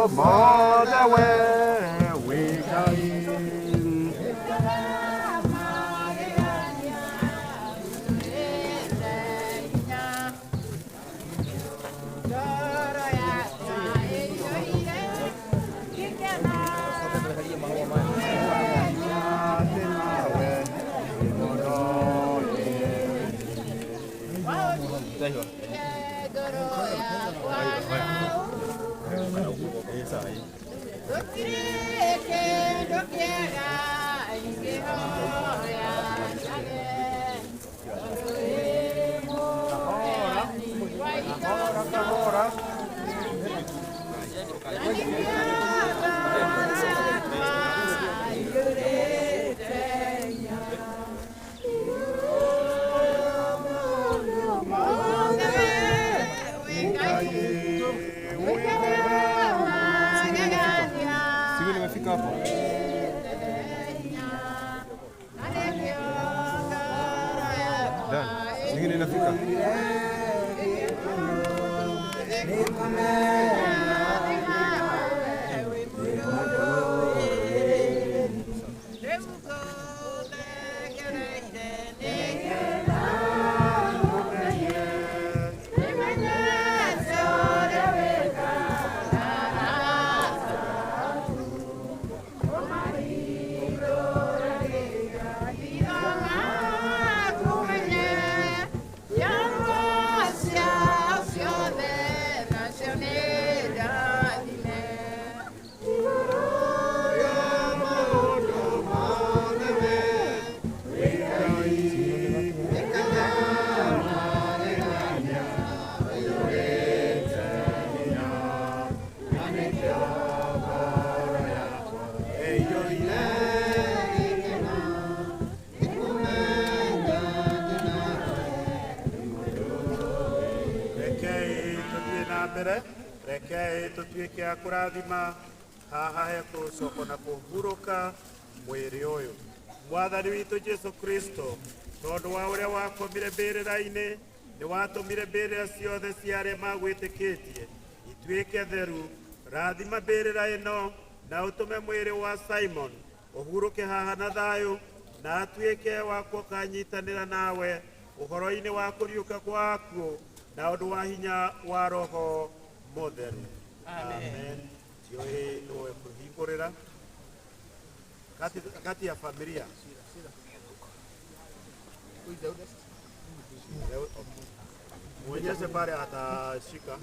mothe we wĩ Ngai. Sijui nimefika hapo. Dan, nyingine inafika. Rekei tuthiĩ na mbere, rekei tũtuĩke a kũrathima haha hekũcoko na kũhurũka mwĩrĩ ũyũ. Mwathani witũ Jesu Kristo, tondũ wa ũrĩa wakomire mbĩrĩra-inĩ, nĩ watũmire mbĩrĩra ciothe cia arĩa magwĩtĩkĩtie ituĩke theru. Rathima mbĩrĩra ĩno na ũtũme mwĩrĩ wa Simon ũhurũke haha na thayũ, na atuĩke wa gũkanyitanĩra nawe ũhoro-inĩ wa kũriũka kwa akuũ na ũndũ wa hinya wa Roho Mũtheru. Amen. Ndiũĩ nũũ ekũhingũrĩra kati ya familia. Mwonyeshe pale atashika.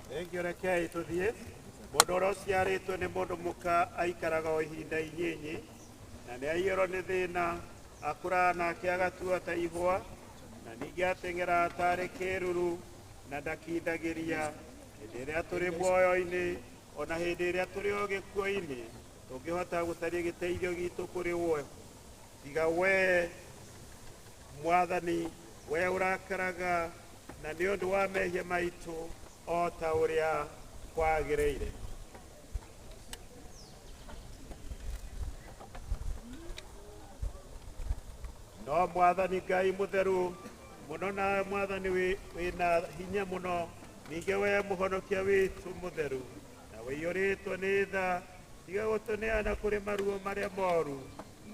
Thengiũ, rekei tũthiĩ. Mũndũ ũrĩa ũciarĩtwo nĩ mũndũ mũka aikaraga o ihinda inyinyi, na nĩ aiyũrwo nĩ thĩna, akũraga nake agatua ta ihũa, na ningĩ ateng'eraga tarĩ kĩruru, na ndakindagĩria. Hĩndĩ ĩrĩa tũrĩ muoyo-inĩ, ona hĩndĩ ĩrĩa tũrĩ o gĩkuũ-inĩ, tũngĩhota gũcaria gĩteithio gitũ kũrĩ we. Tiga we Mwathani, we ũrakaraga na nĩ ũndũ wa mehia maitũ o ta ũrĩa kwagĩrĩire. No Mwathani Ngai mũtheru mũno, nawe Mwathani wĩna hinya mũno, ningĩ we mũhonokia witũ mũtheru na wĩiyũrĩtwo nĩ tha, tiga gũtũneana kũrĩ maruo marĩa moru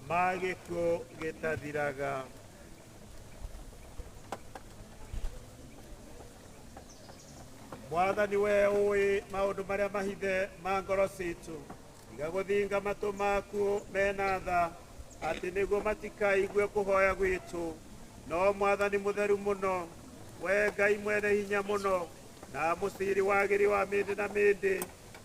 ma gĩkuũ gĩtathiraga. Mwathani, we ũĩ maũndũ marĩa mahithe ma ngoro citũ, tiga gũthinga matũ maku mena tha atĩ nĩguo matikaigue kũhoya gwitũ. No Mwathani mũtheru mũno, we Ngai mwene hinya mũno na mũciri wagĩri wa mĩndĩ na mĩndĩ,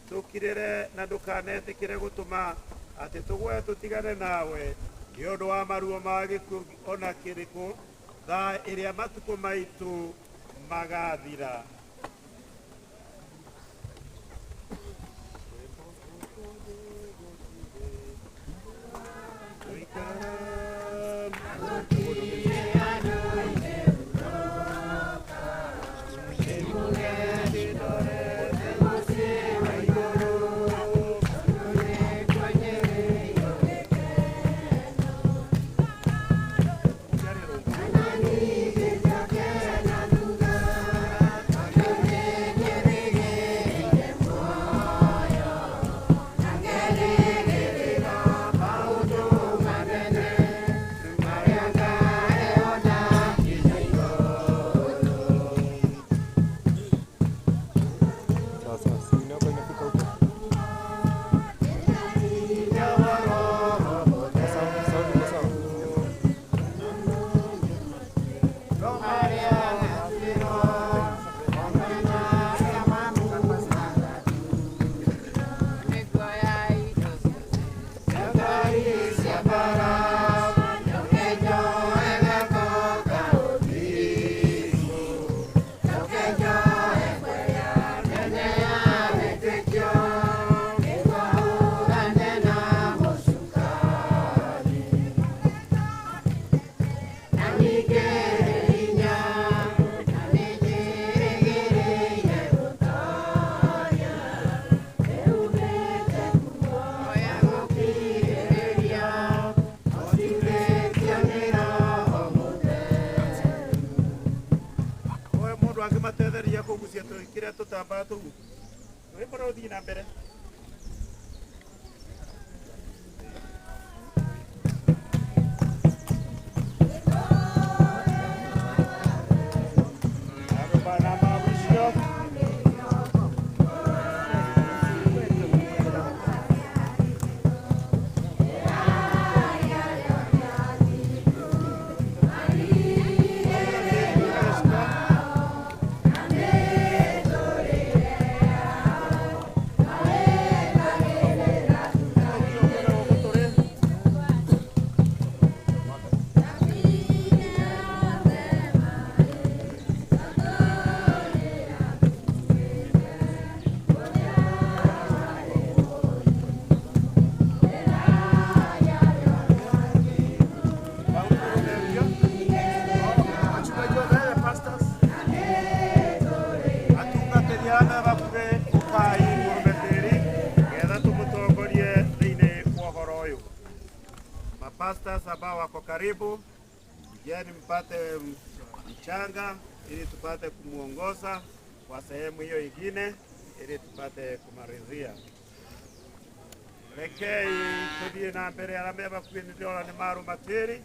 tũkirĩre na ndũkanetĩkĩre gũtũma atĩ tũgwe tũtigane nawe nĩ ũndũ wa maruo ma gĩkuũ ona kĩrĩkũ, thaa ĩrĩa matukũ maitũ magathira. Mapastors ambao wako karibu, jeni mpate mchanga ili tupate kumuongoza kwa sehemu hiyo ingine ili tupate kumalizia. Rekei tuthie na mbere aria me bakuhi ni ndĩrona nĩ marũmatĩri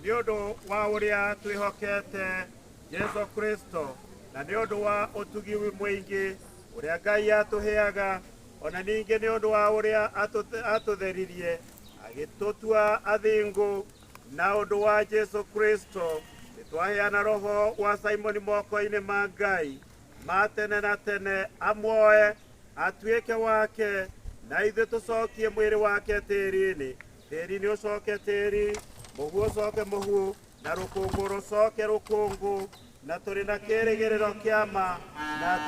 nĩ ũndũ wa ũrĩa twĩhokete Jesu Kristo na nĩ ũndũ wa ũtugi mũingĩ ũrĩa Ngai atũheaga ona ningĩ nĩ ũndũ wa ũrĩa atũtheririe agĩtũtua athingu na ũndũ wa Jesu Kristo nĩtwaheana roho wa Simoni moko-inĩ ma Ngai ma tene na tene amuoe atuĩke wake na ithuĩ tũcokie mwĩrĩ wake tĩri-inĩ tĩri-inĩ ũcoke tĩri mũhu ũcoke mũhu na rũkũngũ rũcoke rũkũngũ na tũrĩ na kĩrĩgĩrĩro kĩa ma na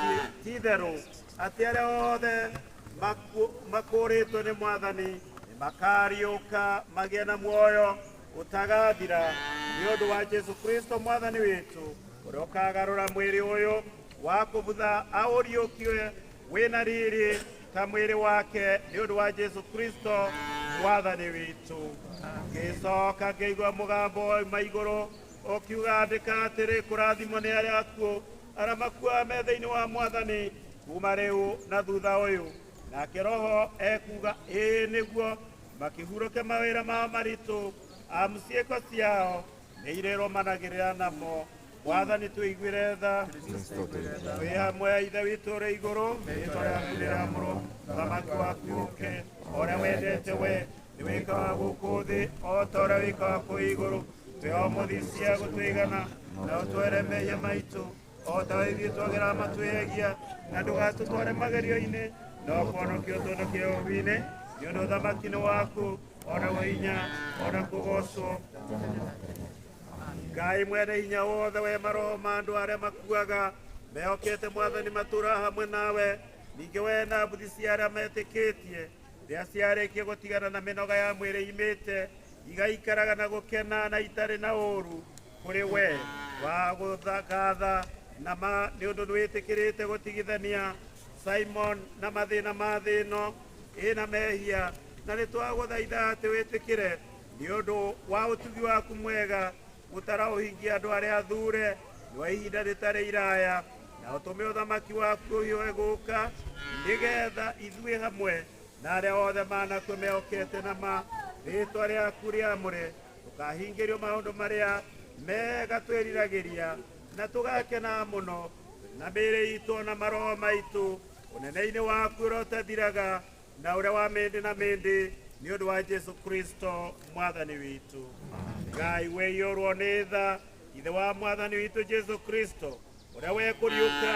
ti itherũ atĩ arĩa othe makũrĩtwo nĩ Mwathani makariũka magĩe na muoyo ũtagathira nĩ ũndũ wa Jesu Kristo Mwathani witũ ũrĩa ũkagarũra mwĩrĩ ũyũ wa kũbutha aũriũkie wĩna riri ta mwĩrĩ wake nĩ ũndũ wa Jesu Kristo Mwathani witũ. Ngĩcoka ngĩigua mũgambo wauma igũrũ ũkiuga andĩka atĩrĩ kũrathimwo nĩ arĩa akuũ arĩa makuaga me thĩinĩ wa Mwathani kuma rĩu na thutha ũyũ. Nake Roho ekuga ĩĩ nĩguo makĩhurũke mawĩra mao maritũ amu ciĩko ciao nĩ irĩrũmanagĩrĩra namo. Mwathani tũiguĩre tha twĩ hamwe Ithe witũ ũrĩ igũrũ rĩĩtwa rĩaku rĩamũrwo ũthamaki waku ũũke o ũrĩa wendete we nĩ wĩkaga gũkũ thĩ o ta ũrĩa wĩkaga kũu igũrũ. Twĩ o mũthii cia gũtũigana na ũtwere mehia maitũ o ta ũrĩa ithuĩ twagĩraga matwĩhagia na ndũgatũtware magerio-inĩ no kũhonokia ũtũhonokie ũũru-inĩ nĩ ũndũ ũthamaki nĩ waku ona hinya ona kũgocwo. Ngai mwene hinya wothe we maroho ma andũ arĩa makuaga mehokete Mwathani matũũra hamwe nawe ningĩ we na mbuthi cia arĩa metĩkĩtie rĩrĩa ciarĩkia gũtigana na mĩnoga ya mwĩrĩ imĩte igaikaraga na gũkena na itarĩ na ũũru kũrĩ we wa gũthangatha na ma nĩ ũndũ nĩwĩtĩkĩrĩte gũtigithania Simon na mathĩna ma thĩ ĩno ĩna mehia na nĩtwagũthaitha atĩ wĩtĩkĩre nĩ ũndũ wa ũtugi waku mwega gũtara ũhingia andũ arĩa athure nĩ wa ihinda rĩtarĩ iraya na ũtũme ũthamaki waku ũhiũhe gũka nĩgetha ithuĩ hamwe na arĩa othe manakue mehokete na ma rĩĩtwa rĩaku rĩamũre tũkahingĩrio maũndũ marĩa mega twĩriragĩria na tũgakena mũno na mĩĩrĩ itũ na maroho maitũ ũnene-inĩ waku ũrĩa ũtathiraga na ũrĩa wa mĩndĩ na mĩndĩ nĩ ũndũ wa Jesu Kristo Mwathani witũ. Ngai wĩiyũrwo nĩ tha Ithe wa Mwathani witũ Jesu Kristo, ũrĩa wekũriũka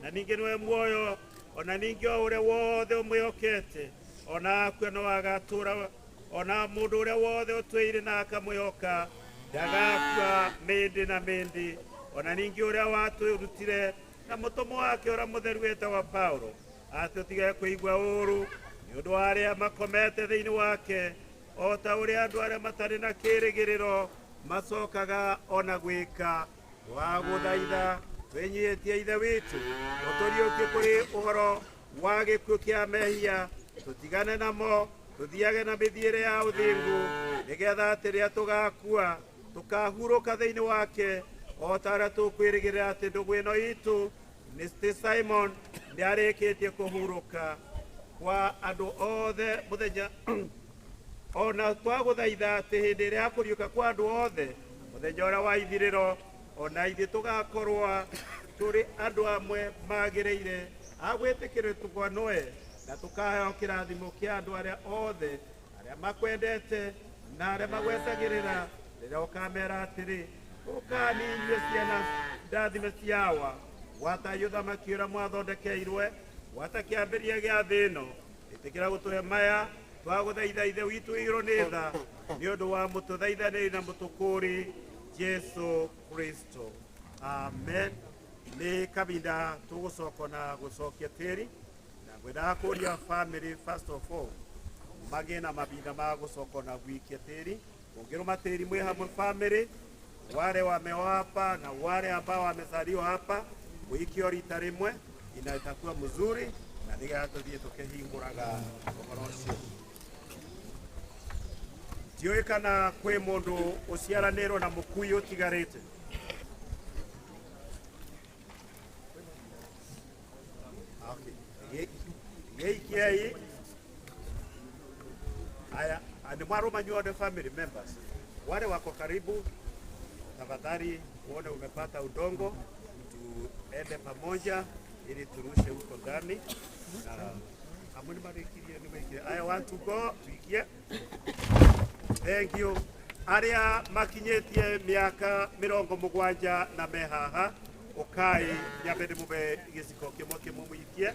na ningĩ nĩwe muoyo, ona ningĩ o ũrĩa wothe ũmwĩhokete ona akua no agatũra, ona mũndũ ũrĩa wothe ũtũire na akamwĩhoka ndagakua mĩndĩ na mĩndĩ. Ona ningĩ ũrĩa watũrutire na mũtũmwo wake ũrĩa mũtheru wetagwo Paulo, atĩ ũtigage kũigua ũũru nĩ ũndũ wa arĩa makomete thĩinĩ wake, o ta ũrĩa andũ arĩa matarĩ na kĩĩrĩgĩrĩro macokaga ona gwĩka. Twagũthaitha twĩnyihĩtie Ithe witũ, ũtũriũkie kũrĩ ũhoro wa gĩkuũ kĩa mehia, tũtigane namo, tũthiage na mĩthiĩre ya ũthingu, nĩgetha atĩ rĩrĩa tũgakua tũkahurũka thĩinĩ wake, o ta ũrĩa tũkwĩrĩgĩrĩra atĩ ndũgũ ĩno itũ Mr. Simon nĩarĩkĩtie kũhurũka kwa andũ othe mũthenya. Ona twagũthaitha atĩ hĩndĩ ĩrĩa ya kũriũka kwa andũ othe mũthenya ũrĩa wa ithirĩro, ona ithuĩ tũgakorwo tũrĩ andũ amwe magĩrĩire a gwĩtĩkĩrĩtwo nĩwe, na tũkaheo kĩrathimo kĩa andũ arĩa othe arĩa makwendete na arĩa magwetagĩrĩra, rĩrĩa ũkamera atĩrĩ, ũkani inyuĩ ciana ndathime ciawa, gwatai ũthamaki ũrĩa mwathondekeirwe gwata kĩambĩrĩria gĩa thĩ ĩno. Ĩtĩkĩra gũtũhe maya twagũthaitha Ithe witũ igũrũ nĩ tha, nĩ ũndũ wa mũtũthaithanĩri na mũtũkũũri Jesu Kristo, amen. Nĩ kahinda tũgũcoka na gũcokia tĩri, na ngwendaga kũria family first of all magĩe na mahinda ma gũcoka na gũikia tĩri. Ũngĩrũma tĩri mwĩ hamwe family, wale wameoa hapa na wale ambao wamezaliwa hapa, mũikio rita rĩmwe ina itakuwa mzuri, na nĩgetha tũthiĩ tũkĩhingũraga ũhoro ũcio. Ndiũĩ kana kwĩ mũndũ ũciaranĩrwo na mũkui ũtigarĩte. Okay. Gĩikiei. Haya, ni mwarũma nyuothe family members. Wale wako karibu, tafadhali uone umepata udongo, tuende pamoja ili turushe huko ndani. Na amuni marikirie nimekie. I want to go tuikie. Thank you. Aria makinyĩtie mĩaka 70 na mehaha, ukai nyambe ndĩmũhe gĩciko kĩmwe kĩmwe mũikie.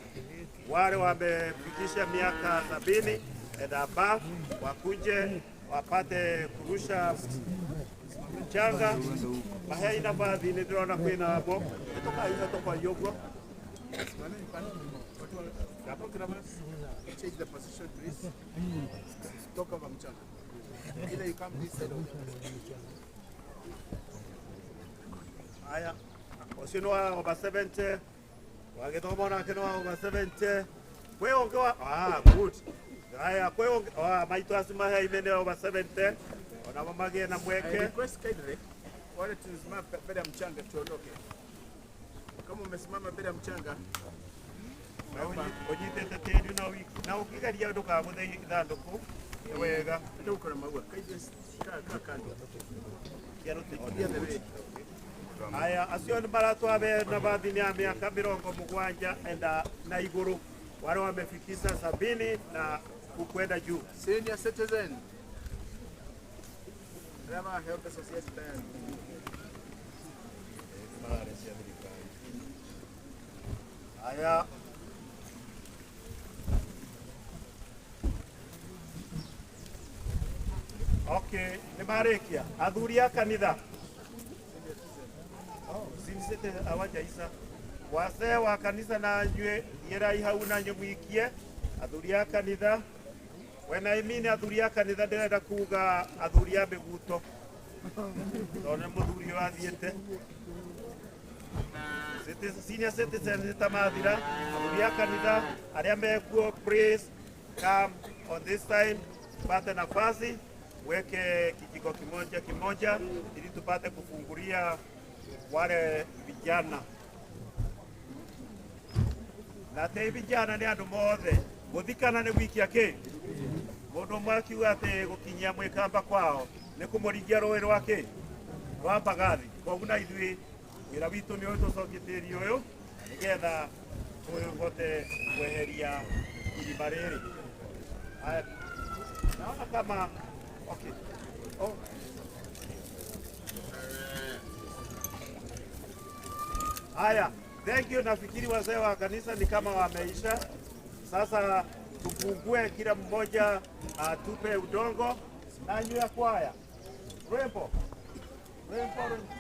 Wale wamefikisha miaka 70 and above wakuje wapate kurusha mchanga. Mahei nafasi nĩ ndĩrona kwĩna abo nĩtũkaiga tũkoiyo ũguo. Change the position, please. Toka kwa mchanga. Either you come this side or Haya, ũcio nĩ wa over 70, wagĩthoma onake nĩ wa over 70. Kwĩ ũngĩ wa good. Haya, kwĩ ũngĩ maitũ acio mahei nĩ over 70, onamo magĩe na I mweke. request kindly wale tulisimama mbele ya mchanga tuondoke. Kama umesimama mbele ya mchanga, Na ũnyitĩte tĩri na ũkĩgeria ndũkagũthe ithandũkũ nĩ wega. Hata uko na maua, kindly kaa kaa kando. The other way. Haya, acio nĩ maratwabe nabathi ya mĩaka 70 enda na igũrũ, wale wamefikisha 70 na kukwenda juu. Senior citizen. Rama help society tayari. Haya. Okay, nĩ marĩkia. Athuri a kanitha. Oh, senior citizen hawajaisa. Wazee wa kanitha na nyue thiĩrai hau na nyue mũikie. Athuri a kanitha. When I mean athuri a kanitha ndĩrenda kuga athuri a mĩguto. Tondũ nĩ mũthuri ũyũ athiĩte. Senior citizens ta mathira, athuri a kanitha arĩa mekuo, please come on this time, tupate nafasi weke kijiko kimoja kimoja ili tupate kufungulia wale vijana. Na te vijana nĩ andũ mothe gũthikana nĩ gwikia kĩ mũndũ ũmwe akiuga atĩ gũkinyia mwĩkamba kwao nĩ kũmũringia rũĩ rwa kĩ rwa mbagathi. Koguo na ithuĩ wĩra witũ nĩ ũyũ tũcokie tĩri ũyũ nĩgetha tũhote kweheria irima rĩrĩ. Haya, naona kama okay. Oh. Haya, thank you. Nafikiri wazee wa kanisa ni kama wameisha. Sasa tufungue, kila mmoja atupe udongo na ya kwaya. Rwimbo. Rwimbo, rwimbo.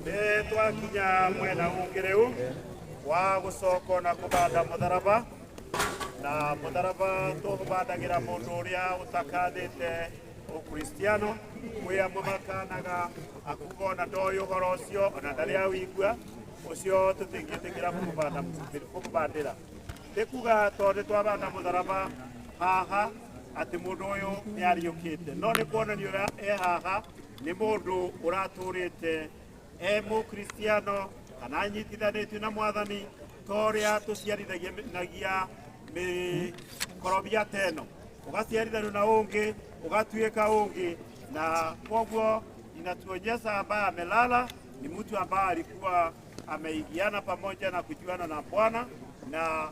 Nĩ twakinya mwena ũngĩ rĩu wa gũcoka na kũbanda mũtharaba, na mũtharaba tũbandagĩra mũndũ ũrĩa ũtakanĩte ũkristiano. Kwĩ amwe makanaga akuga ona ndoĩ ũhoro ũcio ona ndarĩ awigua, ũcio tũtingĩtĩkĩra kũmũbandĩra. Nĩ kuga tondũ nĩ twabanda mũtharaba haha atĩ mũndũ ũyũ nĩ ariũkĩte, no nĩ kuonania ũrĩa e haha nĩ mũndũ ũratũrĩte e mũkristiano kana anyitithanĩtio na mwathani ta ũrĩa tũciarithanagia mĩkorobia ta ĩno, ũgaciarithanio na ũngĩ ũgatuĩka ũngĩ, na koguo inatuonyesha ambaye amelala ni mtu ambaye alikuwa ameingiana pamoja na kujuana na Bwana na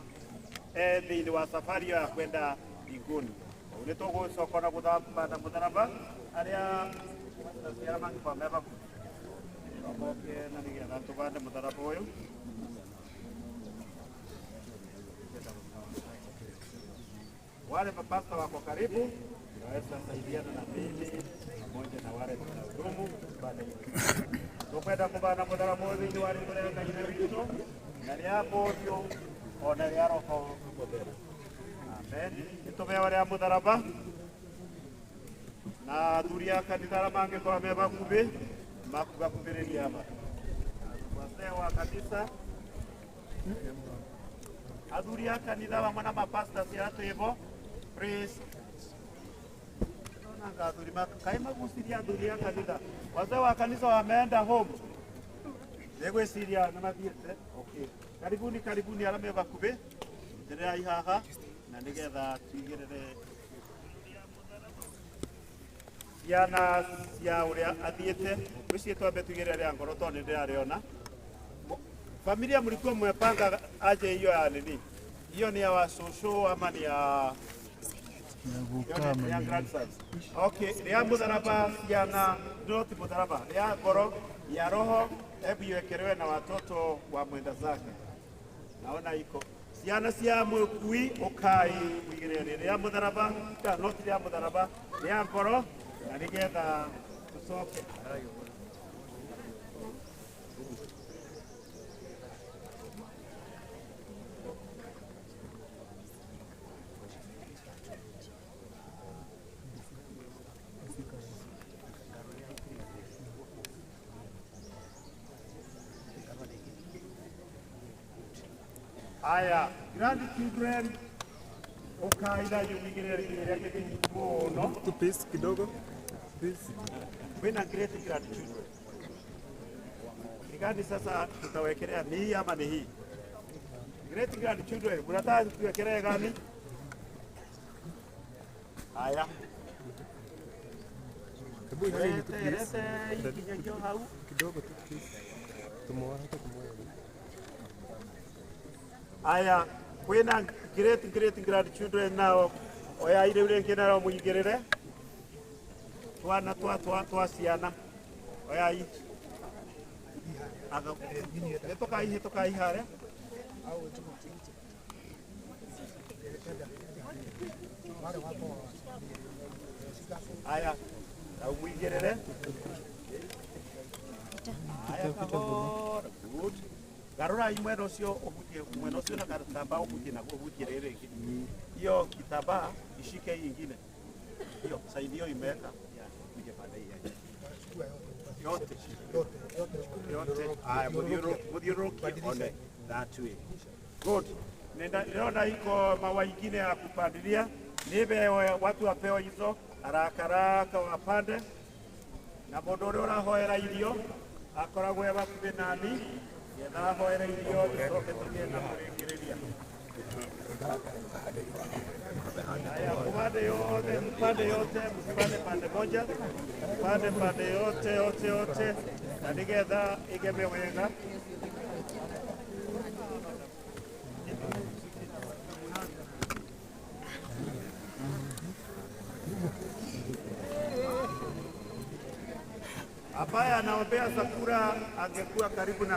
thĩinĩ wa safari ya kwenda mbinguni. Nĩ tũgũcoka na gũthamba mũtharaba arĩa ciara mangĩkorwo me hakuhĩ moke na nĩgetha tũbande mũtharaba ũyũ. Wale mapasta wako karibu naweza saidiana na mimi pamoja na wale tunahudumu pale. Tukwenda kubana mũtharaba ũyũ thĩinĩ wa rĩtwa rĩa Ngai witũ na rĩa Mũriũ ona rĩa Roho Mũtheru. Amen. Nĩtũheo rĩa mũtharaba na athuri a kanitha arĩa mangĩkorwo me hakuhĩ makugakuhĩrĩria aba. Wazee wa kanitha, athuri a kanitha hamwe na mapasta cia twĩbo, please. Naona athuri kai maguciria athuri a kanitha. Wazee wa kanitha wameenda home. Nĩngwĩciria nĩ mathiĩte. Okay. Karibuni, karibuni arĩa me hakuhĩ. Njererai haha na nĩgetha tuigĩrĩre ciana cia ũrĩa athiĩte. Ngwĩciria twambe tuigĩrĩre rĩa ngoro tondũ nĩndĩrarĩona. Familia mlikuwa mmepanga aje hiyo ya nini? Hiyo ni ya washosho ama ni ya ya grandsons? Okay, rĩa mũtharaba ciana, not mũtharaba, rĩa ngoro ya roho, hebu iwekelewe na watoto wa mwenda zake. Naona iko ciana cia mũkui ũkai mũigĩrĩre rĩa mũtharaba, not rĩa mũtharaba, rĩa ngoro, na nĩgetha tũcoke. Aya, grandchildren ukaida yumigirira rĩrĩa mũno. Tu peace kidogo. Peace. Kwĩna great grandchildren. Ni gani sasa tutawekelea, ni hii ama ni hii? Great grandchildren, mnataka tuwekelee gani? Aya. Hebu hii tu please. Lete hii kinyangio hau. Kidogo tu please. Tumoa hata tumoa. Aya, kwĩna great great grandchildren nao oya irĩu rĩngĩ narao mũigĩrĩre twana twa twa twa ciana oyai nĩ tũkaihe tũkaihe harĩa. Aya, rau mũigĩrĩre. Aya, kahora, good. Garura mwena ũcio ũhutie mwena ũcio na kitambaa ũhutie naguo ũhutie rĩrĩ rĩngĩ. Hiyo kitambaa ishike hii ingine. Hiyo side hiyo imeweka. Kuja pande hii. Yote. Yote. Haya, muthiũrũrũkie one that way. Good. Nenda iko maua ingine ya kupandilia. Nibe watu wapewe hizo haraka haraka wapande. Na mũndũ ũrĩa ũrahoera irio akoragwo e hakuhĩ nani getha ahoere irio tũcoke tũgĩe na kũrĩkĩrĩria. Haya, upande yote, upande yote, msipande pande moja, upande pande yote yote yote, na nĩgetha ĩgeme wega. Ambaye anaombea Sakura angekuwa karibu na